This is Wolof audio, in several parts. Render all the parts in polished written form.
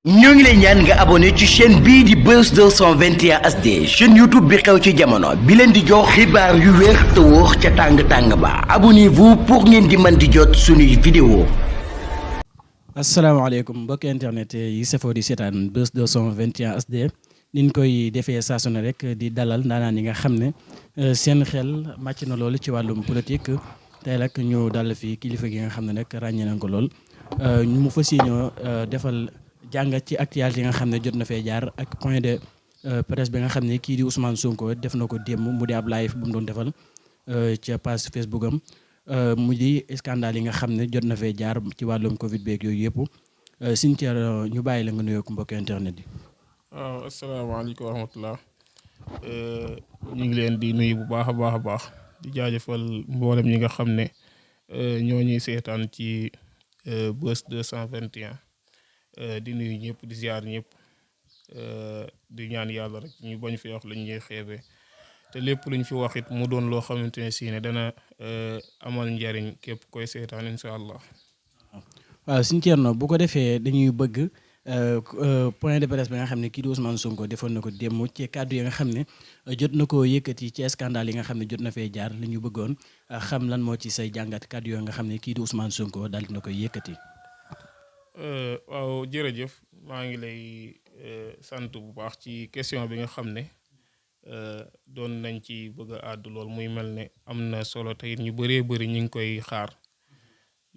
ñoo ngi lay ñaan nga abonné ci chaîne bii di Buzz 221 HD chaîne YouTube bi xew ci jamono bi leen di jox xibaar yu wér te wóor ca tàng-tàng ba abonnez-vous pour ngeen di mën di jot suñuy vidéo. asalaamaaleykum mbokki internet yi safoo di seetaan Buzz 221 HD niñ koy defee saa su ne rek di dalal ndaanaan yi nga xam ne seen xel màcc na loolu ci wàllum politique tey nag ñu dal fi kilifa gi nga xam ne nag ràññee nañ ko lool ñu mu fas yéenoo defal jàngat ci actualité yi nga xam ne jot na fee jaar ak point de presse bi nga xam ne kii di Ousmane Sonko def na ko démb mu di ab live bu mu doon defal ca page Facebook am mu di scandale yi nga xam ne jot na fee jaar ci wàllum Covid beeg yooyu yëpp Cynthia ñu bàyyi la nga nuyoo ak mbokki internet yi. waaw asalaamaaleykum wa rahmatulah ñu ngi leen di nuyu bu baax a baax di jaajëfal mboolem ñi nga xam ne ñoo ñuy seetaan ci Buzz 221 di nuyu ñëpp di ziar ñëpp di ñaan yàlla rek ñu bañ fi wax lañ ñuy xeebee te lépp luñ fi wax it mu doon loo xamante ne si ne dana amal njariñ képp koy seetaan incha allah. waaw Cynthia bu ko defee dañuy bëgg. point de presse bi nga xam ne kii di Ousmane Sonko defoon na ko démb ci kàddu yi nga xam ne jot na koo yëkkati ci scandale yi nga xam ne jot na fee jaar li ñu bëggoon xam lan moo ci say jàngat kàddu yooyu nga xam ne kii di Ousmane Sonko daal dina koy yëkkati. waaw jërëjëf maa ngi lay sant bu baax ci question bi nga xam ne doon nañ ci bëgg a àddu lool muy mel ne am na solo te it ñu bëree bëri ñu ngi koy xaar.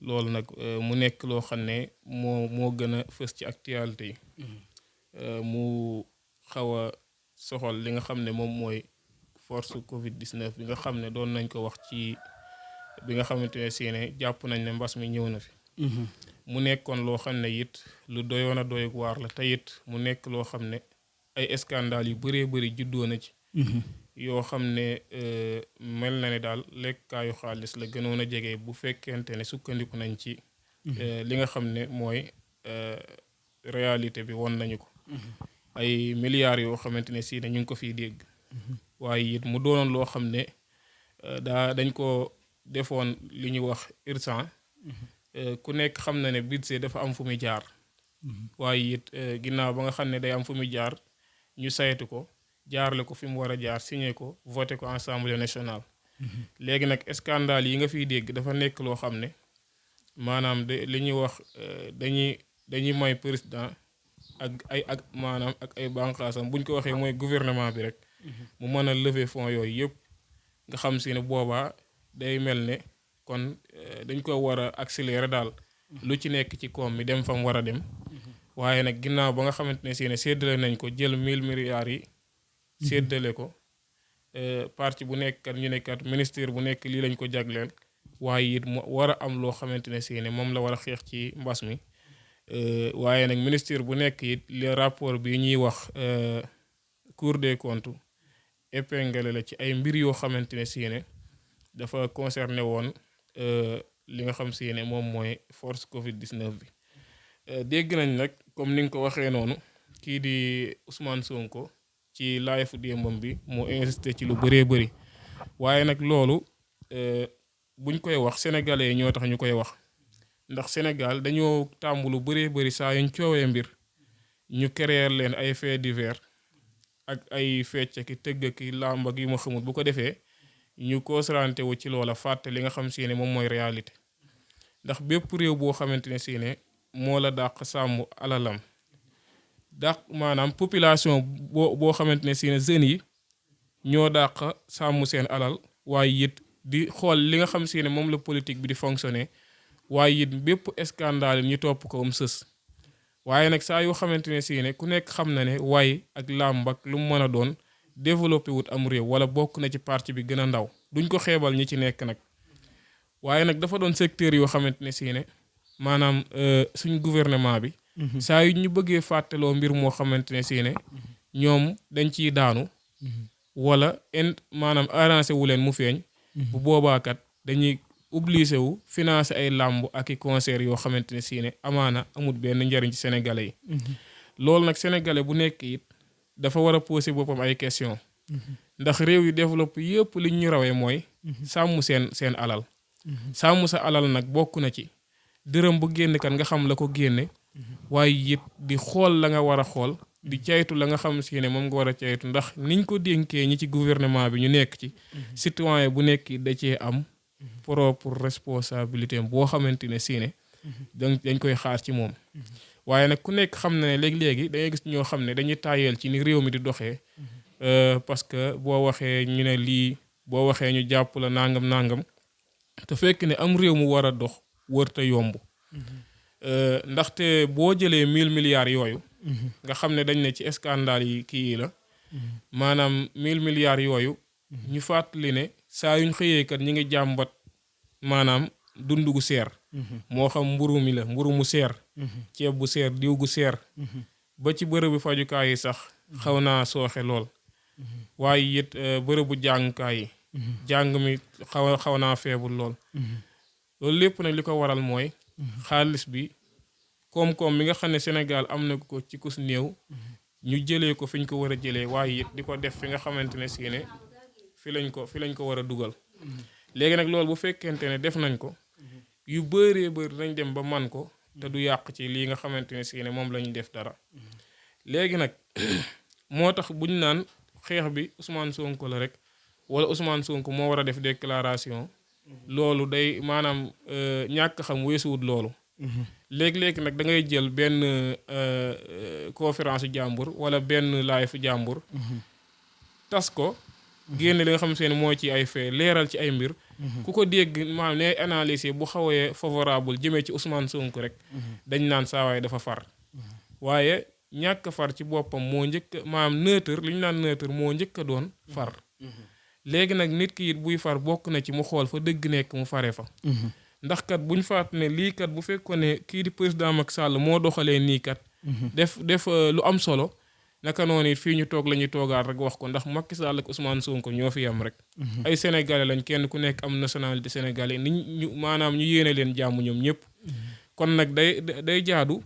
loolu nag mu nekk loo xam ne moo gën a fës ci actualité yi mu xaw a soxal li nga xam ne moom mooy force Covid 19 bi nga xam ne doon nañ ko wax ci bi nga xamante ne si ne jàpp nañ ne mbas mi ñëw na fi. mu nekkoon loo xam ne it lu doyoon a doy waar la te it mu nekk loo xam ne ay scandale yu bëree bëri juddoo na ci. yoo xam ne mel na ne daal lekkaayu xaalis la gënoon a jege bu fekkente ne sukkandiku nañ ci li nga xam ne mooy réalité bi won nañu ko ay milliards yoo xamante ne si ne ñu ngi ko fiy dégg waaye it mu doonoon loo xam ne dañ ko defoon li ñuy wax urgent ku nekk xam na ne budget dafa am fu muy jaar waaye it ginnaaw ba nga xam ne day am fu muy jaar ñu saytu ko jaarle ko fi mu war a jaar signé ko voté ko Assemblée nationale. léegi nag scandale yi nga fiy dégg dafa nekk loo xam ne maanaam li ñuy wax dañuy may président ak maanaam ak ay bànqaasam buñ ko waxee mooy gouvernement bi rek. mu mën a lever fonds yooyu yëpp nga xam si ne boobaa day mel ne kon dañ ko war a accélérer daal. lu ci nekk ci koom mi dem fa mu war a dem. waaye nag ginnaaw ba nga xamante ne si ne séddale nañ ko jël 1000 milliards yi. séddale ko parti bu nekkat ñu nekkat ministère bu nekk lii lañ ko jagleel waaye it mu war a am loo xamante ne si ne moom la war a xeex ci mbas mi waaye nag ministère bu nekk it le rapport bi ñuy wax Cour des comptes épinglé la ci ay mbir yoo xamante ne si ne dafa concerné woon li nga xam si ne moom mooy force Covid 19 bi dégg nañ nag comme ni nga ko waxee noonu kii di Ousmane Sonko. ci live démbam bi moo insisté ci lu bëree bëri waaye nag loolu buñ koy wax sénégalais ñoo tax ñu koy wax ndax Sénégal dañoo tàmb lu bëree bëri saa yuñ coowee mbir ñu créer leen ay faits divers ak ay fecc ki tëgg ki làmb ak yu ma xamul bu ko defee ñu concentré wu ci loola fàtte li nga xam si ne moom mooy réalité ndax bépp réew boo xamante ne si ne moo la dàq sàmm alalam. dàq maanaam population boo xamante ne si ne jeunes yi ñoo dàq sàmm seen alal waaye it di xool li nga xam si ne moom la politique bi di fonctionner waaye it bépp scandale ñu topp ko sës waaye nag saa yoo xamante ne si ne ku nekk xam na ne waaye ak làmb ak lu mu mën a doon développé wut am réew wala bokk na ci parti bi gën a ndaw duñ ko xeebal ñi ci nekk nag waaye nag dafa doon secteur yoo xamante ne si ne maanaam suñ gouvernement bi. saa yu ñu bëggee fàttaloo mbir moo xamante ne si ne ñoom dañ ciy daanu wala maanaam arrangé wu leen mu feeñ bu boobaakat dañuy obligé wu financer ay làmb ak i concert yoo xamante ne si ne amaana amul benn njariñ ci sénégalais yi loolu nag sénégalais bu nekk it dafa war a poser boppam ay question ndax réew yu développé yëpp li ñu rawee mooy sàmm seen alal sàmm sa alal nag bokk na ci dërëm bu génn kan nga xam la ko génne waaye it di xool la nga war a xool di caytu la nga xam si ne moom nga war a caytu ndax niñ ko dénkee ñi ci gouvernement bi ñu nekk ci citoyen bu nekk da cee am propre responsabilité boo xamante ne si ne dañ koy xaar ci moom waaye nag ku nekk xam na ne léegi-léegi dangay gis ñoo xam ne dañuy tàyyeel ci ni réew mi di doxee parce que boo waxee ñu ne lii boo waxee ñu jàpp la nangam te fekk ne am réew mu war a dox wërta yomb ndaxte boo jëlee 1000 milliards yooyu nga xam ne dañ ne ci scandale yi kii la maanaam 1000 milliards yooyu ñu fàttali ne saa yuñ xëyee kat ñi ngi jàmbat maanaam dund gu seer moo xam mburu mi la mburu mu seer ceeb bu seer diw gu seer ba ci bërëbu fajukaay yi sax xaw naa sooxe lool waaye it bërëbu jàngukaay yi jàng mi xaw naa feebul lool loolu lépp nag li ko waral mooy xaalis bi koom-koom bi nga xam ne Sénégal am na ko ci kus néew ñu jëlee ko fi ñu ko war a jëlee waaye it di ko def fi nga xamante ne si ne fi lañ ko war a dugal léegi nag loolu bu fekkente ne def nañ ko yu bëree bëri nañ dem ba man ko te du yàq ci lii nga xamante ne si ne moom la ñuy def dara léegi nag moo tax buñ naan xeex bi Ousmane Sonko la rek wala Ousmane Sonko moo war a def déclaration loolu day maanaam ñàkk xam weesuwut loolu léegi-léegi nag da ngay jël benn conférence jàmbur wala benn live jàmbur tas ko génne li nga xam seen moo ci ay fee leeral ci ay mbir ku ko dégg maanaam ne analyse bu xawee favorable jëmee ci Ousmane Sonko rek dañ naan saawaay dafa far waaye ñàkk far ci boppam moo njëkk maanaam neutre li ñu naan neutre moo njëkk a doon far léegi nag nit ki it buy far bokk na ci mu xool fa dëgg nekk mu fare fa ndax kat buñ faat ne lii kat bu fekkoon ne kii di président Macky Sall moo doxalee nii kat def lu am solo naka noonu it fii ñu toog la ñuy toogaat rek wax ko ndax Macky Sall ak Ousmane Sonko ñoo fi am rek ay sénégalais lañ kenn ku nekk am nationalité sénégalais ni ñu maanaam ñu yéene leen jàmm ñoom ñëpp kon nag day jaadu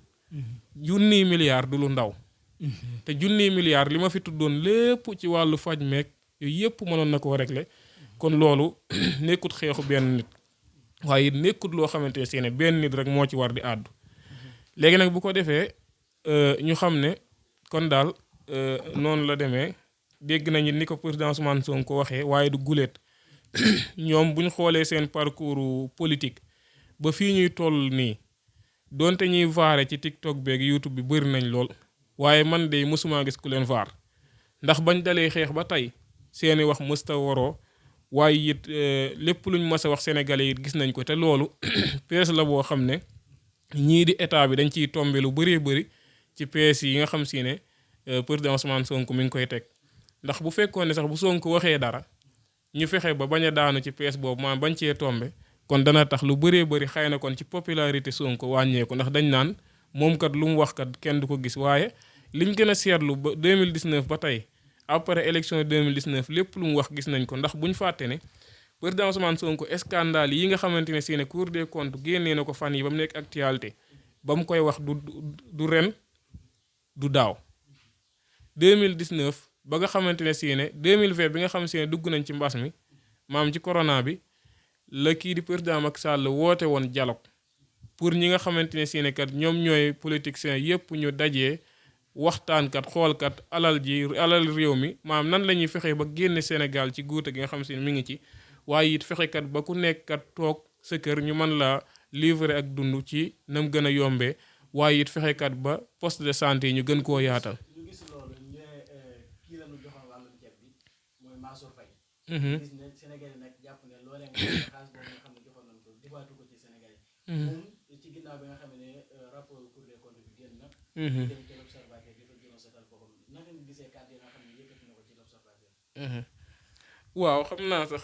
junniy milliards du lu ndaw te junniy milliards li ma fi tuddoon lépp ci wàllu faj meek yooyu yëpp mënoon na koo régler kon loolu nekkut xeexu benn nit waaye nekkut loo xamante ne benn nit rek moo ci war di àddu léegi nag bu ko defee ñu xam ne kon daal noonu la demee dégg nañu ni ko président Ousmane Sonko waxee waaye du guléet ñoom bu ñu xoolee seen parcours politique ba fii ñuy toll nii donte ñuy vaare ci TikTok beeg YouTube bi bëri nañ lool waaye man de mësuma gis ku leen vaar ndax bañ dalee xeex ba tey seeni wax mësta waroo waaye it lépp luñ mës a wax sénégalais it gis nañ ko te loolu pees la boo xam ne ñii di état bi dañ ciy tombe lu bëree bëri ci pees yi nga xam si ne président Ousmane Sonko mi ngi koy teg ndax bu fekkoon ne sax bu Sonko waxee dara ñu fexe ba bañ a daanu ci pees boobu maanaam bañ cee tombe kon dana tax lu bëree bëri xëy na kon ci popularité Sonko wàññeeku ndax dañ naan moom kat lu mu wax kat kenn du ko gis waaye liñ gën a seetlu ba 2019 ba tey après élection 2019 lépp lu mu wax gis nañ ko ndax buñ fàtte ne président Ousmane Sonko scandale yi nga xamante ne si ne Cour des comptes génnee na ko fan yi ba mu nekk actualité ba mu koy wax du ren du daaw 2019 ba nga xamante ne si ne 2020 bi nga xam si ne dugg nañ ci mbas mi maam ci corona bi la kii di président Macky Sall woote woon dialogue pour ñi nga xamante ne si ne kat ñoom ñooy politiciens yépp ñu dajee waxtaankat xoolkat alal réew mi maam nan la ñuy fexe ba génne Sénégal ci guute gi nga xam si ne mi ngi ci waaye it fexekat ba ku nekk kat toog sa kër ñu mën la livrer ak dund ci nam gën a yombee waaye it fexekat ba poste de santé yi ñu gën koo yaatal. ñu gis loolu ñu kii la ñu joxoon wàllum ceeb bi mooy Mansour Faye. gis ne Sénégal nag jàpp ne loolee nga xam ne xaalis boobu nga xam ne joxoon nañ ko dibaatu ko ci Sénégal yi. moom ci ginnaaw bi nga xam ne rapport Cour des comptes bi génn na. dem ci l'Observateur dafa gën a seetal boppam naka nga gisee kàddu yi nga xam ne yëkkati na ko ci l'Observateur. waaw xam naa sax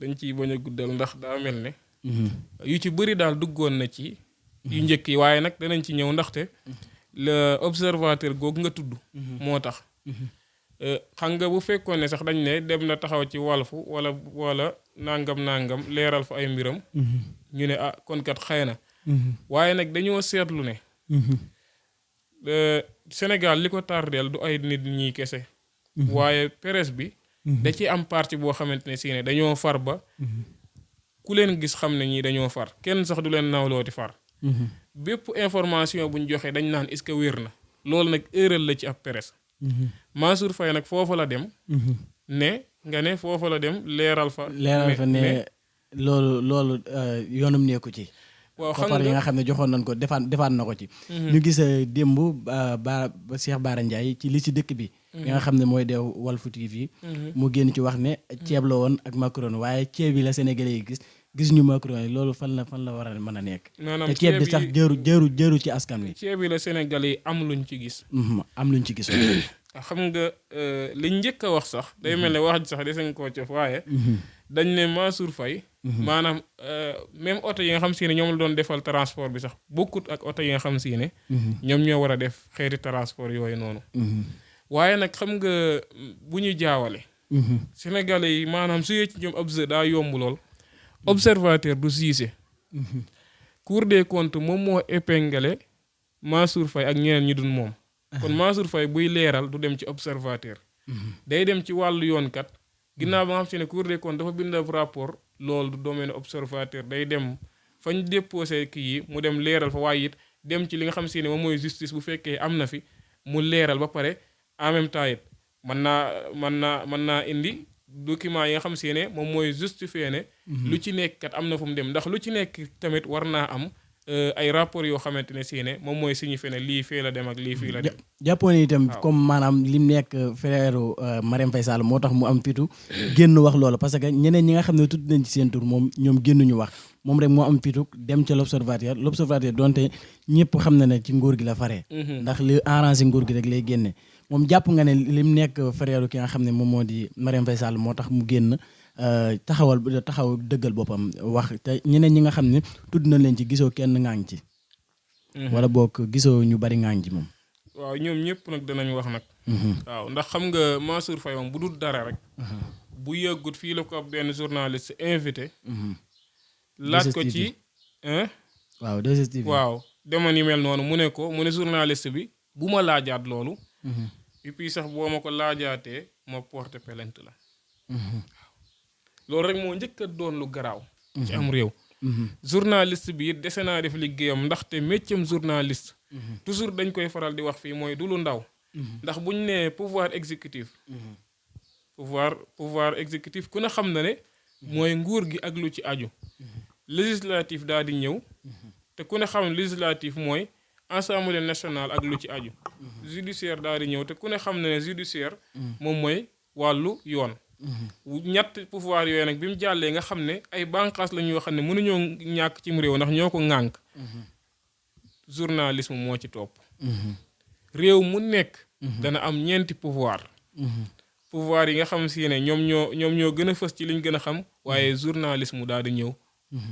dañ ciy bañ a guddal ndax daa mel ne. yu ci bëri daal duggoon na ci. yu njëkk yi waaye nag danañ ci ñëw ndaxte le observateur googu nga tudd. moo tax. xam nga bu fekkoon ne sax dañ ne dem na taxaw ci Walfu wala nangam leeral fa ay mbiram. ñu ne ah kon kat xëy na. waaye nag dañoo seetlu ne. Sénégal li ko tardeel du ay nit ñi kese. waaye presse bi. da ci am parti boo xamante ne si ne dañoo far ba. ku leen gis xam ne ñii dañoo far kenn sax du leen nawlooti far. bépp information bu ñu joxe dañ naan est-ce que wér na loolu nag erreur la ci ab presse. Mansour Faye nag foofu la dem. ne foofu la dem leeral fa. ne loolu yoonum nekku ci. waaw xam nga yi nga xam ne joxoon nañ ko defaat na ko ci. ñu gis démb Cheikh Bara Ndiaye ci li ci dëkk bi. bi nga xam ne mooy deew Walf TV. mu génn ci wax ne ceeb la woon ak macaroni waaye ceeb yi la Sénégalais yi gis ñu macaroni loolu fan la war a mën a nekk. te ceeb bi sax jëru ci askan wi. ceeb yi la Sénégalais yi am luñ ci gis. am luñ ci gis. xam nga liñ njëkk a wax sax day mel ne wax ji sax desañ koo cof waaye. dañ ne Mansour Faye. maanaam même oto yi nga xam si ne ñoom la doon defal transport bi sax bokkut ak oto yi nga xam si ne. ñoom ñoo war a def xeeti transport yooyu noonu. waaye nag xam nga bu ñu jaawale. Sénégalais yi maanaam su ci ñoom observe daa yomb lool. observateur du siise. Cour des comptes moom moo épinglé Mansour Faye ak ñeneen ñi dun moom. kon Mansour Faye buy leeral du dem ci observateur. day dem ci wàllu yoon kat. ginnaaw ba nga xam si ne Cour des comptes dafa bind rapport loolu du domaine observateur day dem fañ déposé kii yi mu dem leeral fa waaye it dem ci li nga xam si ne moom mooy justice bu fekkee am na fi mu leeral ba pare en même temps it mën naa indi document yi nga xam si ne moom mooy justifier ne. lu ci nekk kat am na fu mu dem ndax lu ci nekk tamit war naa am ay rapport yoo xamante ne si ne moom mooy signifier ne lii fii la dem ak lii fii la dem. jàppoon itam comme maanaam lim nekk frère Marème Faye Sall moo tax mu am fitu génn wax loolu parce que ñeneen ñi nga xam ne tudd nañ ci seen tur moom ñoom génnuñu wax moom rek moo am fitu dem ca l'observateur donte ñëpp xam na ne ci nguur gi la faree. ndax li arrangé nguur gi rek lay génne moom jàpp nga ne lim nekk frère ki nga xam ne moom moo di Marème Faye Sall moo tax mu génn. taxaw dëggal boppam wax te ñeneen ñi nga xam ne tudd na leen ci gisoo kenn ŋaañ ci. wala boog gisoo ñu bari ŋaañ ci moom. waaw ñoom ñëpp nag danañ wax nag. waaw ndax xam nga Mansour Faye moom bu dul dara rek. bu yëggut fii la ko ab benn journaliste invité. laaj ko ci. waaw 2STV waaw demoon yu mel noonu mu ne journaliste bi bu ma laajaat loolu. et puis sax boo ma ko laajaatee ma porte plainte la. loolu rek moo njëkk a doon lu garaaw. ci am réew. journaliste bi it dese naa def liggéeyam ndaxte métier journaliste. toujours dañ koy faral di wax fii mooy du lu ndaw. ndax buñ nee pouvoir exécutif. pouvoir exécutif ku ne xam na ne. mooy nguur gi ak lu ci aju. législatif daal di ñëw. te ku ne xam ne législatif mooy assemblée nationale ak lu ci aju. judiciaire daal di ñëw te ku ne xam na ne judiciaire. moom mooy wàllu yoon. ñett pouvoir yooyu nag bi mu jàllee nga xam ne ay bànqaas la ñoo xam ne mënuñoo ñàkk ci mu réew ndax ñoo ko ŋànk. journalisme moo ci topp. réew mu nekk. dana am ñeenti pouvoir. pouvoir yi nga xam si ne ñoom ñoo gën a fës ci liñ gën a xam waaye journalisme daal di ñëw.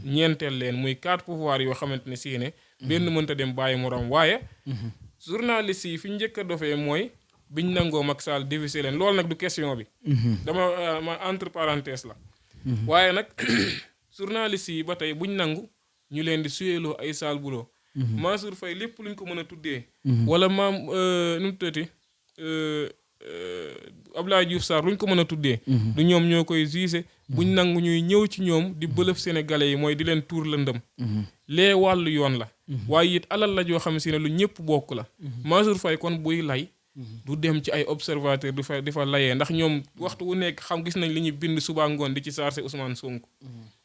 ñeenteel leen muy 4 pouvoir yoo xamante ne si ne. benn mënta dem bàyyi moroom waaye. journaliste yi fi njëkk a dofee mooy. biñ nangoo Macky Sall diviser leen loolu nag du question bi. dama ma entre parenthèse la. waaye nag journaliste yi ba tey buñ nangu ñu leen di suyeloo ay sale boulot. Mansour Faye lépp luñ ko mën a tuddee. wala maam nu mu tëddee Abdoulaye Diouf Sarr luñ ko mën a tuddee. du ñoom ñoo koy juger buñ nangu ñuy ñëw ci ñoom di bëlëf sénégalais yi mooy di leen tuur lëndëm. lee wàllu yoon la. waaye it alal la joo xam si ne lu ñëpp bokk la. Mansour Faye kon buy lay. du dem ci ay observateur di fa layee ndax ñoom waxtu wu nekk xam gis nañ li ñu bind suba ngoon di ci chargé Ousmane Sonko.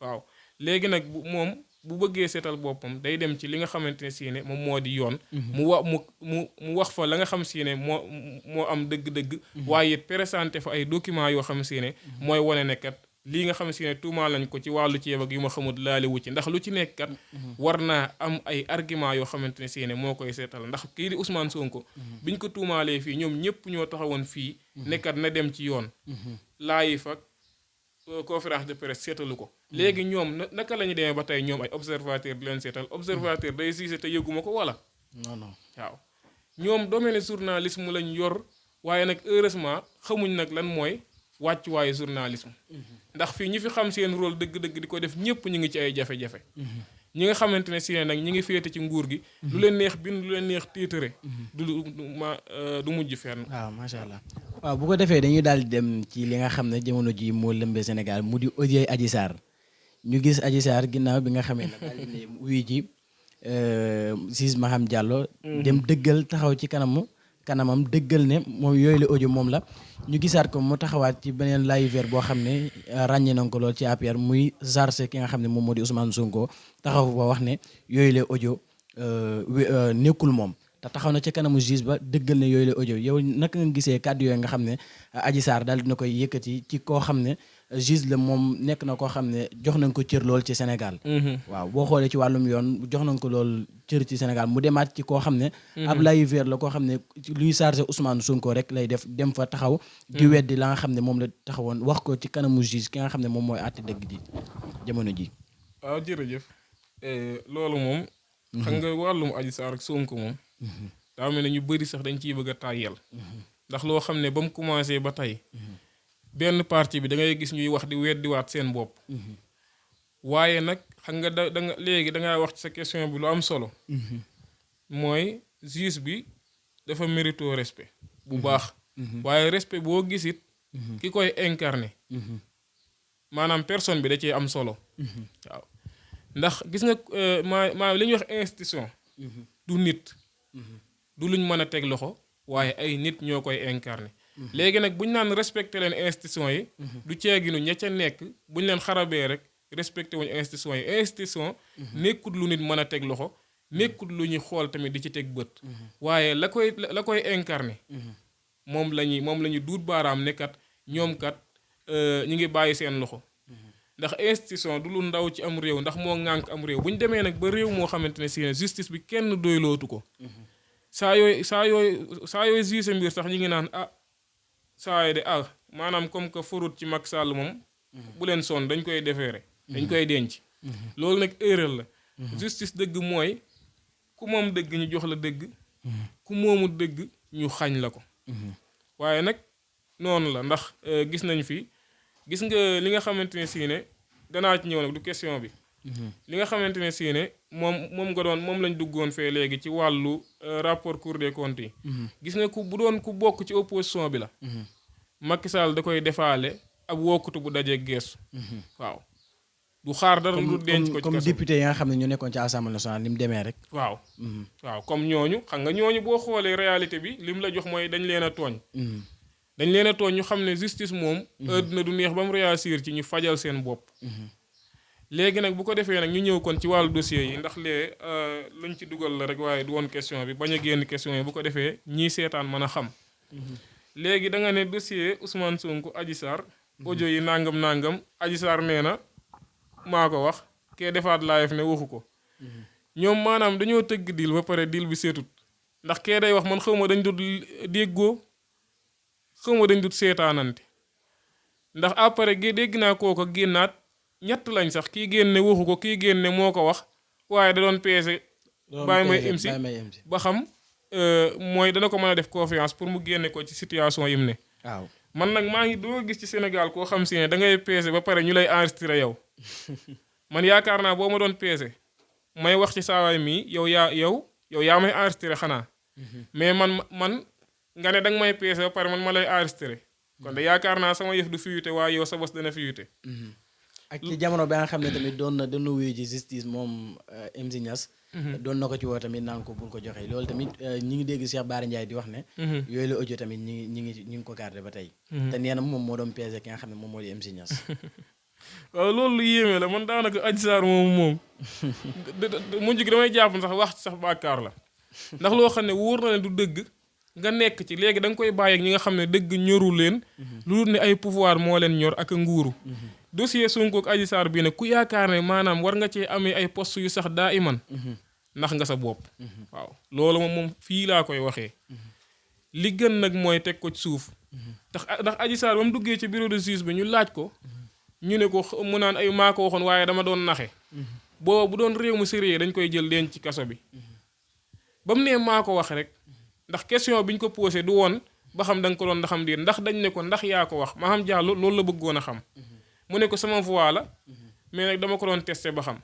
waaw léegi nag moom bu bëggee seetal boppam day dem ci li nga xamante ne si ne moom moo di yoon. mu wax fa la nga xam si ne moo am dëgg-dëgg. waaye it présenté fa ay documents yoo xam si ne mooy wane ne kat lii nga xam si ne tuumaal lañ ko ci wàllu ceeb ak yu ma xamut laale wu ci ndax lu ci nekk kat war naa am ay argument yoo xamante ne si ne moo koy seetal ndax kii di Ousmane Sonko. biñ ko tuumaalee fii ñoom ñëpp ñoo taxawoon fii. nekkat na dem ci yoon. laayi fa conférence de presse seetalu ko. léegi ñoom naka la ñu demee ba tey ñoom ay observateur di leen seetal observateur day siise te yëguma ko wala. non waaw ñoom domaine journalisme lañ yor waaye nag heureusement xamuñ nag lan mooy wàccuwaayu journalisme. ndax fii ñi fi xam seen rôle dëgg-dëgg di ko def ñëpp ñu ngi ci ay jafe-jafe. ñi nga xamante ne si ne nag ñi ngi féete ci nguur gi. lu leen neex bind lu leen neex tiitare. du mujj fenn. waaw macha allah. waaw bu ko defee dañuy daal di dem ci li nga xam ne jamono ji moo lëmbee Sénégal mu di audio Adji Sarr ñu gis Adji Sarr ginnaaw bi nga xamee ne daal di ne wuyu ji juge Maham Diallo dem dëggal taxaw ci kanamam dëggal ne moom yooyu la audio moom la ñu gisaat ko mu taxawaat ci beneen live boo xam ne ràññee nañ ko lool ci APR muy chargé ki nga xam ne moom moo di Ousmane Sonko taxaw ba wax ne yooyu la audio nekkul moom te taxaw na ci kanamu juge ba dëggal ne yooyu la audio yow naka nga gisee kàddu yooyu nga xam ne Adji Sarr daal dina koy yëkkati ci koo xam ne juge la moom nekk na koo xam ne jox nañ ko cër lool ci Sénégal. waaw boo xoolee ci wàllum yoon jox nañ ko lool cër ci Sénégal mu demaat ci koo xam ne ab live la koo xam ne luy chargé Ousmane Sonko rek lay def dem fa taxaw di weddi la nga xam ne moom la taxawoon wax ko ci kanamu juge ki nga xam ne moom mooy àtte dëgg ji jamono ji. waaw jërëjëf loolu moom xam nga wàllum Adji Sarr ak Sonko moom daa mel ne ñu bëri sax dañ ciy bëgg a tàyyel ndax loo xam ne ba mu commencé ba tey benn parti bi da ngay gis ñuy wax di weddiwaat seen bopp waaye nag xam nga da nga léegi dangaa wax ci sa question bi lu am solo mooy juge bi dafa mérito respect bu baax waaye respect boo gisit ki koy incarné maanaam personne bi da cee am solo waaw ndax gis nga maa li ñuy wax institution du nit du luñ mën a teg loxo waaye ay nit ñoo koy incarné léegi nag buñ naan respecté leen institution yi du ceeginu ña ca nekk buñ leen xarabee rek respecté wuñ institution yi institution nekkut lu nit mën a teg loxo nekkut lu ñuy xool tamit di ci teg bët waaye la koy incarné moom la ñuy duut baaraam ne kat ñoom kat ñu ngi bàyyi seen loxo ndax institution du lu ndaw ci am réew ndax moo ŋànk am réew bu ñu demee nag ba réew moo xamante ne si ne justice bi kenn doylootu ko saa yooyu juge mbir sax ñu ngi naan saa yi de maanaam comme que forut ci Macky Sall moom bu leen sonn dañ koy defeere dañ koy denc loolu nag erreur la justice dëgg mooy ku moom dëgg ñu jox la dëgg ku moomu dëgg ñu xañ la ko waaye nag noonu la ndax gis nañ fi gis nga li nga xamante ne si ne danaa ci ñëw nag du question bi li nga xamante ne si ne moom lañ duggoon fee léegi ci wàllu rapport Cour des comptes yi gis nga ku bokk ci opposition bi la Macky Sall da koy defaale ab wokkutu bu dajee geesu waaw du xaar dara lu denc ko ci comme député yi nga xam ne ñu nekkoon ci assemblée nationale ni mu demee rek waaw comme ñooñu xam nga ñooñu boo xoolee réalité bi lim la jox mooy dañ leen a tooñ dañ leen a tooñ ñu xam ne justice moom àddina du neex ba mu réussir ci ñu fajal seen bopp léegi nag bu ko defee nag ñu ñëw kon ci wàllu dossier yi ndax lee luñ ci dugal la rek waaye du woon question bi bañ a génn question yi bu ko defee ñii seetaan mën a xam léegi da nga ne dossier Ousmane Sonko Adji Sarr audio yi nangam Adji Sarr nee na maa ko wax kee defaat live ne waxu ko ñoom maanaam dañoo tëgg dil ba pare dil bi seetut ndax kee day wax man xaw ma dañ dut déggoo xaw ma dañ dut seetaanante ndax après dégg naa kooko génnaat ñett lañ sax kii génne waxu ko kii génne moo ko wax waaye da doon peese bàyyi may imsi ba xam mooy dana ko mën a def confiance pour mu génne ko ci situation yim ne waaw man nag maa ngi doo gis ci Sénégal koo xam si ne da ngay peese ba pare ñu lay enregistré yow man yaakaar naa boo ma doon peese may wax ci saawaay mii yow yaa may enregistré xanaa mais man nga ne danga may peese ba pare man ma lay enregistré kon de yaakaar naa sama yëf du fiyute waaye yow sa bos dana fiyute ak ci jamono ba nga xam ne tamit doon wuyu ji justice moom MC Niass doon na ko ci woo tamit naan ko bul ko joxe loolu tamit ñi ngi dégg Cheikh Bara Ndiaye di wax ne yooyu la audio tamit ñi ngi ko garder ba tey te nee na moom moo doon pesé ki nga xam ne moom moo di MC Niass waaw loolu lu yéeme la man daanaka Adji Sarr moom mujj gi damay jàpp sax wax ci sax bàkkaar la ndax loo xam ne wóor na ne du dëgg nga nekk ci léegi da nga koy bàyyi ak ñi nga xam ne dëgg ñoru leen lu dul ne ay pouvoir moo leen ñor ak nguuru dossier Sonko ak Adji Sarr bii nag ku yaakaar ne maanaam war nga cee amee ay poste yu sax daa iman ndax nga sa bopp waaw loolu moom fii laa koy waxee li gën nag mooy teg ko ci suuf ndax Adji Sarr ba mu duggee ci bureau de juge bi ñu laaj ko ñu ne ko mu naan ay maa ko waxoon waaye dama doon naxe boo bu doon réew mu sérieux dañ koy jël denc ci kaso bi ba mu nee maa ko wax rek ndax question bi ñu ko posé du woon ba xam da nga ko doon ndaxam diir ndax dañ ne ko ndax yaa ko wax Maham Diallo loolu la bëggoon a xam mu ne ko sama voix la mais nag dama ko doon testé ba xam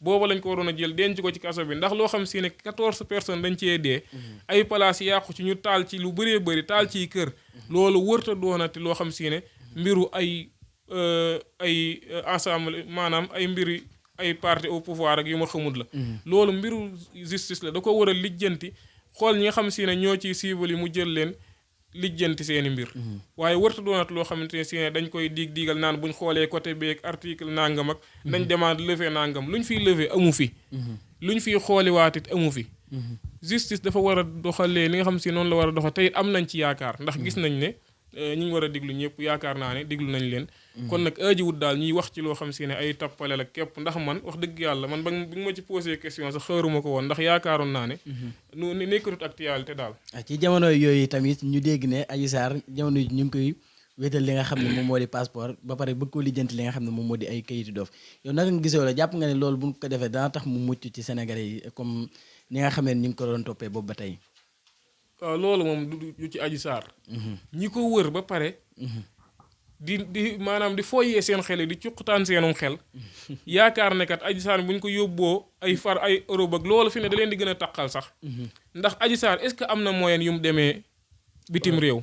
booba lañ ko waroon a jël denc ko ci kaso bi ndax loo xam si ne 14 personnes dañ cee dee ay place yàqu ci ñu taal ci lu bëree bëri taal ciy kër loolu wërta doonati loo xam si ne mbiru ay ensemble maanaam ay mbiri ay parti au pouvoir ak yu ma xamut la loolu mbiru justice la da ko war a lijjanti xool ñi nga xam si ne ñoo ciy cible yi mu jël leen lijjanti seeni mbir waaye warta doonat loo xamante ne si ne dañ koy diigal naan buñ xoolee côté beeg article nangam ak dañ demande lever nangam luñ fiy lever amu fi luñ fiy xooliwaatit amu fi justice dafa war a doxalee ni nga xam si noonu la war a doxal te it am nañ ci yaakaar ndax gis nañ ne ñi ñu war a diglu ñëpp yaakaar naa ne diglu nañ leen kon nag ajiwut daal ñuy wax ci loo xam si ne ay tappale la képp ndax man wax dëgg yàlla man bi nga ma ci posé question sax xaaruma ko woon ndax yaakaaroon naa ne nu nekkatut actualité daal ci jamono yooyu tamit ñu dégg ne Adji Sarr jamono yi ñu ngi koy wéetal li nga xam ne moom moo di passeport ba pare bëgg ko lijjanti li nga xam ne moom moo di ay kayitu doof yow naka nga gisee wala jàpp nga ne loolu bu ñu ko defee dana tax mu mucc ci Sénégalais yi comme ni nga xam ne ñu ngi ko doon toppee boobu ba tey waaw loolu moom du ci Adji Sarr ñi ko wër ba pare di maanaam di foyee seen xel yi di cuqutaan seenum xel yaakaar ne kat Adji Sarr bu ñu ko yóbboo ay far ay Europe ak loolu fi ne da leen di gën a taqal sax ndax Adji Sarr est-ce que am na moyen yu mu demee bitim réew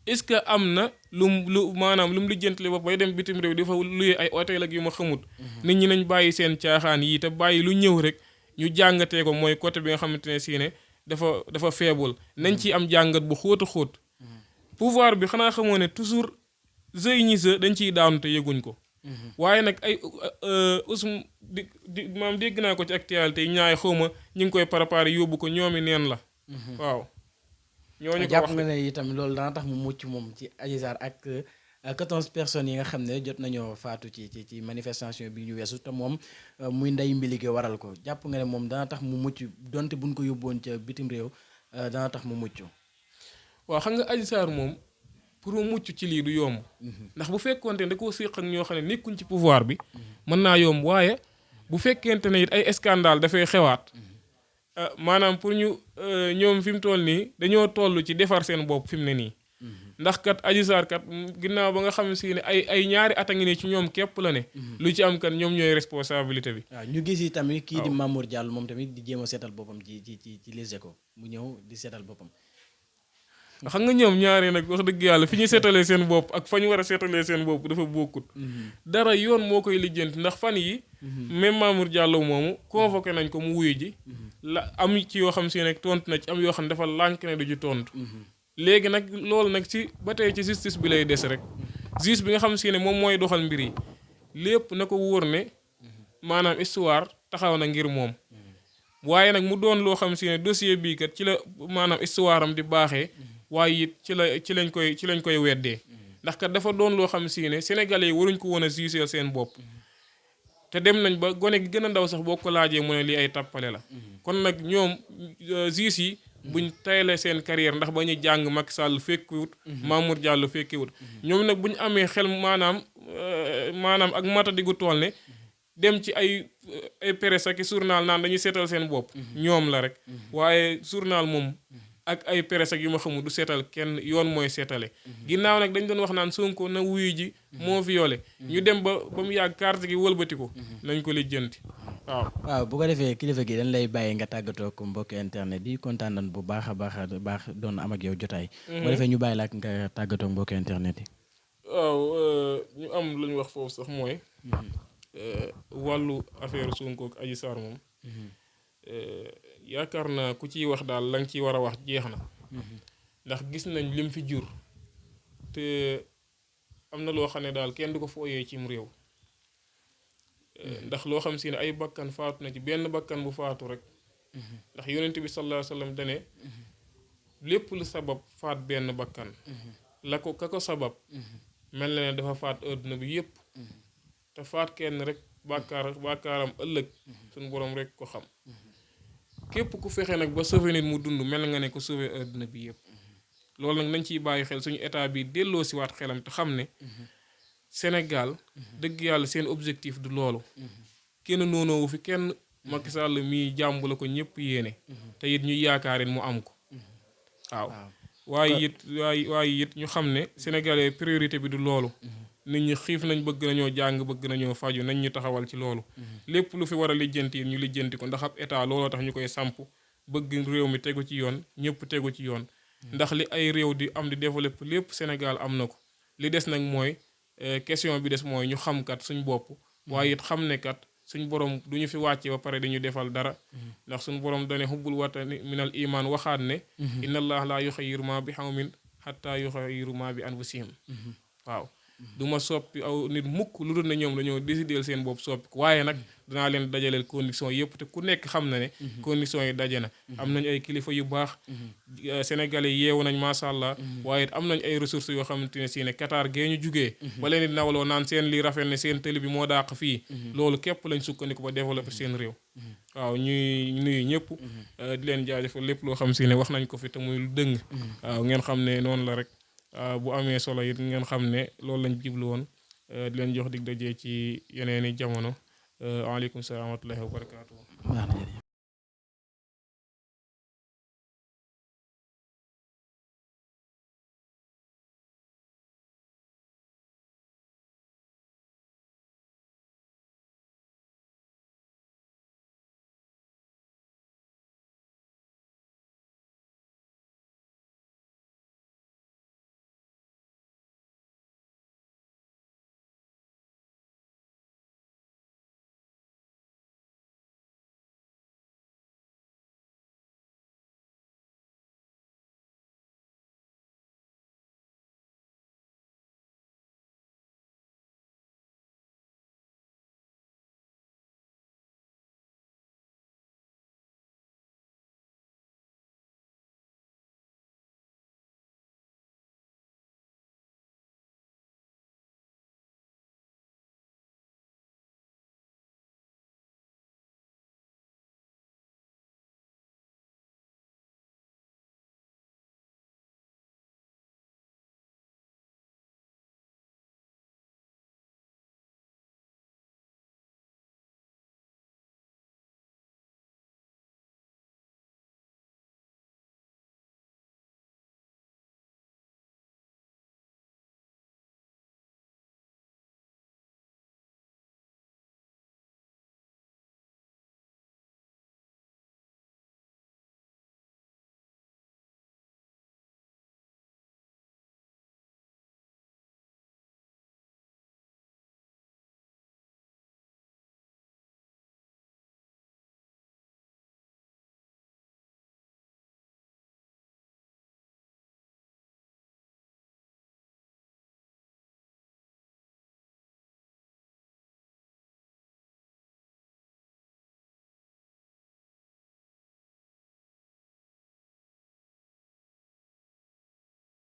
est-ce que am na lu mu lijjantale ba bay dem bitim réew dafa luyee ay hôtel ak yu ma xamut nit ñi nañ bàyyi seen caaxaan yii te bàyyi lu ñëw rek ñu jàngatee ko mooy côté bi nga xamante ne si ne dafa faible nañ ci am jàngat bu xóot a xóot pouvoir bi xanaa xamoo ne toujours jeu ñi dañ ciy daanu te yëguñ ko waaye nag ay maam dégg naa ko ci actualité yi ñaay xawma ñu ngi koy préparé yóbbu ko ñoomi neen la waaw ñooñu ko jàpp nga ne itam loolu dana tax mu mucc moom ci Adji Sarr ak 14 personnes yi nga xam ne jot nañoo faatu ci manifestation bi ñu weesu te moom muy ndey mbilige waral ko jàpp nga ne moom dana tax mu mucc donte buñ ko yóbboon ca bitim réew dana tax mu mucc waaw xam nga Adji Sarr moom pour mu mucc ci lii du yomb ndax bu fekkoonte ne da koo séq ak ñoo xam ne nekkuñ ci pouvoir bi mën naa yomb waaye bu fekkente ne it ay scandale dafay xewaat maanaam pour ñu ñoom fi mu toll nii dañoo toll ci defar seen bopp fi mu ne nii ndax kat Adji Sarr kat ginnaaw ba nga xam si ne ay ñaari at a ngi ne ci ñoom képp la ne lu ci am kat ñoom ñooy responsabilité bi waaw ñu gis yi tamit kii di Mamour Diallo moom tamit di jéem a seetal boppam ci Les Échos mu ñëw di seetal boppam xam nga ñoom ñaari nag wax dëgg yàlla fi ñu seetalee seen bopp ak fa ñu war a seetalee seen bopp dafa bokkut dara yoon moo koy lijjanti ndax fan yi même Mamour Diallo moomu convoqué nañ ko mu wuyu ji la am ci yoo xam si ne tontu na ci am yoo xam ne dafa lànk ne du ci tontu léegi nag loolu nag ci ba tey ci justice bi lay des rek justice bi nga xam si ne moom mooy doxal mbir yi lépp na ko wóor ne maanaam histoire taxaw na ngir moom waaye nag mu doon loo xam si ne dossier bii kat ci la maanaam histoire am di baaxee waaye it ci lañ koy weddee ndax kat dafa doon loo xam si ne sénégalais yi waruñ ko woon a juger seen bopp te dem nañ ba gone gi gën a ndaw sax boo ko laajee mu ne lii ay tappale la kon nag ñoom juge yi buñ tayle seen carrière ndax ba ñuy jàng Macky Sall fekkiwut Mamour Diallo fekkiwut ñoom nag bu ñu amee xel maanaam ak matadigu tool ne dem ci ay presse ak journal naan dañuy seetal seen bopp ñoom la rek waaye journal moom ak ay presse ak yu ma xamul du seetal kenn yoon mooy seetale ginnaaw nag dañ doon wax naan Sonko na wuyu ji moo violé ñu dem ba mu yàgg carte gi wëlbati ko nañ ko lijjanti waaw bu ko defee kilifa gi dañ lay bàyyi nga tàggatoo ko mbokk internet yi kontaan nañ bu baax a baax doon am ak yow jotaay bu ko defee ñu bàyyi la ak nga tàggatoo mbokk internet yi waaw ñu am lu ñu wax foofu sax mooy wàllu affaire Sonko ak Adji Sarr moom yaakaar naa ku ciy wax daal la nga ciy war a wax jeex na ndax gis nañ lim fi jur te am na loo xam ne daal kenn du ko fooyee cim réew ndax loo xam si ne ay bakkan faatu na ci benn bakkan bu faatu rek ndax yonent bi sallallahu alayhi wa sallam dane lépp lu sabab faat benn bakkan la ko ka ko sabab mel na ne dafa faat àdduna bi yépp te faat kenn rek bàkkaaram ëllëg suñu borom rek ko xam képp ku fexe nag ba sauver nit mu dund mel nga ne ko sauver àdduna bi yépp loolu nag nañ ciy bàyyi xel suñu état bi delloo si waat xelam te xam ne Sénégal dëgg yàlla seen objectif du loolu kenn noonoowu fi kenn Macky Sall mii jàmb la ko ñëpp yéene te it ñuy yaakaarin mu am ko waaw waaye it ñu xam ne sénégalais priorité bi du loolu nit ñi xiif nañ bëgg nañoo jàng bëgg nañoo faju nañ ñu taxawal ci loolu lépp lu fi war a lijjanti ñu lijjanti ko ndax ab état looloo tax ñu koy samp bëgg réew mi tegu ci yoon ñëpp tegu ci yoon ndax li ay réew di am di développé lépp Sénégal am na ko li des nag mooy question bi des mooy ñu xam kat suñ bopp waaye it xam ne kat suñ borom du ñu fi wàcce ba pare dañu defal dara ndax suñ borom dane hubbul watani minal iman waxaat ne inna allah la yuxayyiru ma bi xawmin xatta yuxayyiru ma bi anfusihim waaw du ma soppi aw nit mukk lu dul ne ñoom dañoo décider seen bopp soppi ko waaye nag danaa leen dajaleel condition yëpp te ku nekk xam na ne condition yi daje na am nañ ay kilifa yu baax sénégalais yeewu nañ macha allah waaye am nañ ay ressources yoo xamante ne si ne Qatar gee ñu jugee ba leen di nawloo naan seen li rafet ne seen télé bi moo dàq fii loolu képp lañ sukkandiku ba développer seen réew waaw ñuy nuyu ñëpp di leen jaajëfal lépp loo xam si ne wax nañ ko fi te muy lu dëng waaw ngeen xam ne noonu la rek bu amee solo it ngeen xam ne loolu lañ jiblu woon di leen jox dig dajee ci yeneeni jamono waaleykum salaam wa rahmatullahi wa barakaatu.